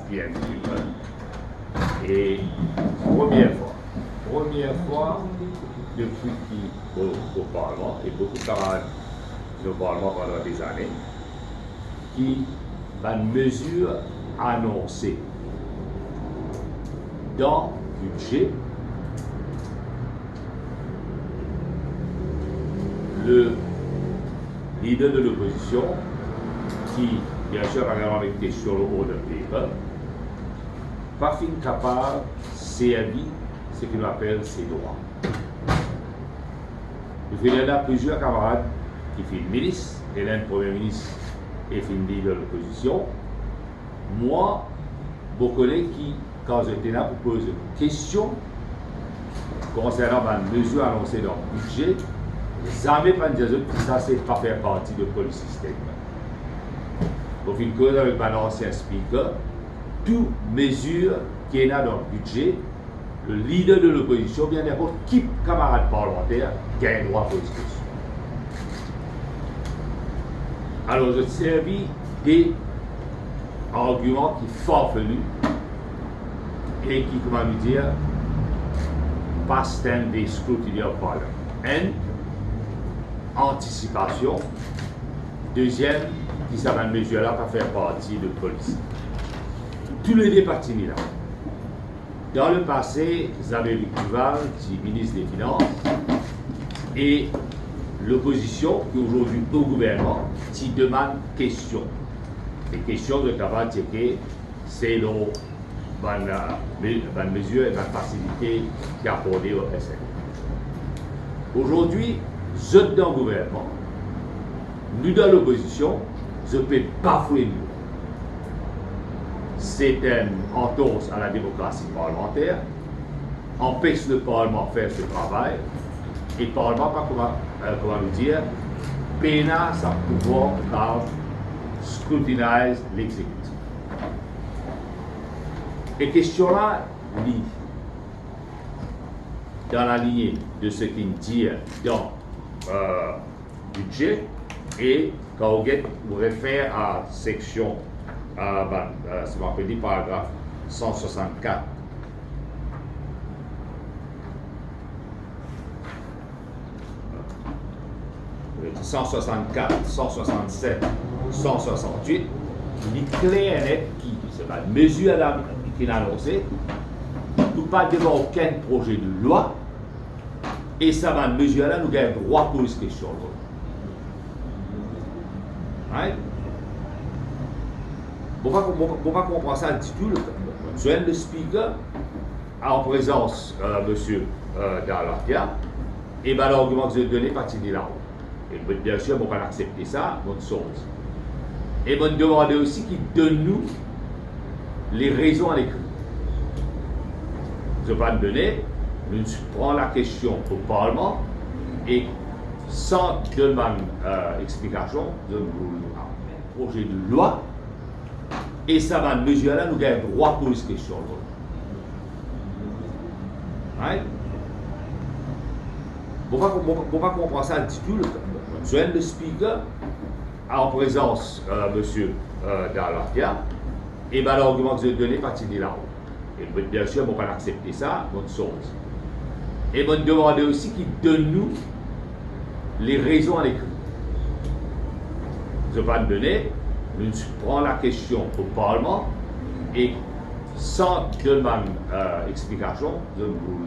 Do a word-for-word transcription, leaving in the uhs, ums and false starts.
Bien sir. E premie fwa, premie fwa depi ki mo, mo parlman, e boukou kamarad nou parlman pandan dezane, ki bann mezir anonse dan bidze, le lider de lopozision, ki, bien sir, pa gagn enn kestion lor order of the day, pa finn kapav servi seki nou apel se drwa. Nou finn ena plizier kamarad ki finn minis, e ena enn premie minis e finn lider lopozision. Mwa, mo kone ki kan zot ena pou poz kestion konsernan bann mezir anonse dan bidze, zame pa'nn dir zot ki sa se pa fer parti de policy statement. Mo finn koz avek bann ansien speaker, tou mezir ki ena dan bidze, le lider de lopozision, oubien ninport ki kamarad parlmanter gagn drwa poz kestion. Alor, zot servi de argiman ki farfelu e ki, kouma nou dir, past tense de scrutiny of Parliament. Enn, antisipasion. Deziem, ki sa bann mezir la pa fer parti de policy. Toulede pa tini la. Dan lepase, Xavier Vic Duval ti minis de finans e lopozision, ki azordi o gouvernman, ti demann kestion. E kestion, zot kapav tcheke selon bann, eh, me-, bann mezir e bann fasilite ki akorde o S N. Azordi, zot dan gouvernman, nou dan lopozision, zot pe bafoue nou. C'est une entorse à la démocratie parlementaire, anpes le Parlement fer so travay, e Parlement pa, kouma, eh, kouma nou dir, pena sa pouvwar pou kapav scrutinize l'exécutif. E kestion la, li dan laligne de seki nou dir dan, eh, bidze, e kan ou get, ou refer a seksion, a, bann, eh, si mo rapel li, paragraf san swasannkat, san swasannkat, san swasannset, san swasannwit, li kler net ki se bann mezir la ki anonse, nou pa devan okenn proze de lwa, e sa bann mezir la, nou gagn drwa poz kestion lor. Right? Mo pa, mo, mo pa konpran sa ditou. Zwenn le speaker an prezans, eh, misie, eh, Dalatia, e bann largiman ki zot done pa tini la. E mo, bien sir, mo pa'nn aksepte sa, mo sorti. E mo demande osi ki donn nou le rezon alekri. Zot pa'nn done, nou ti pran lakestion o Parlman e san donn bann, eh, explikasion, zot boul proze de lwa, e sa bann mezir la, nou gagn drwa poz kestion lor. Right? Mo pa, mo, mo pa konpran sa ditou. Zwenn le speaker an prezans, eh, misie, eh, Dalatia, e bann largiman ki zot done pa tini la. E mo, bien sir, mo pa'nn aksepte sa, mo sorti. E mo demande osi ki donn nou le rezon alekri. Zot pa'nn done, nou ti pran lakestion o Parlman e san donn bann, eh, explikasion, zot boul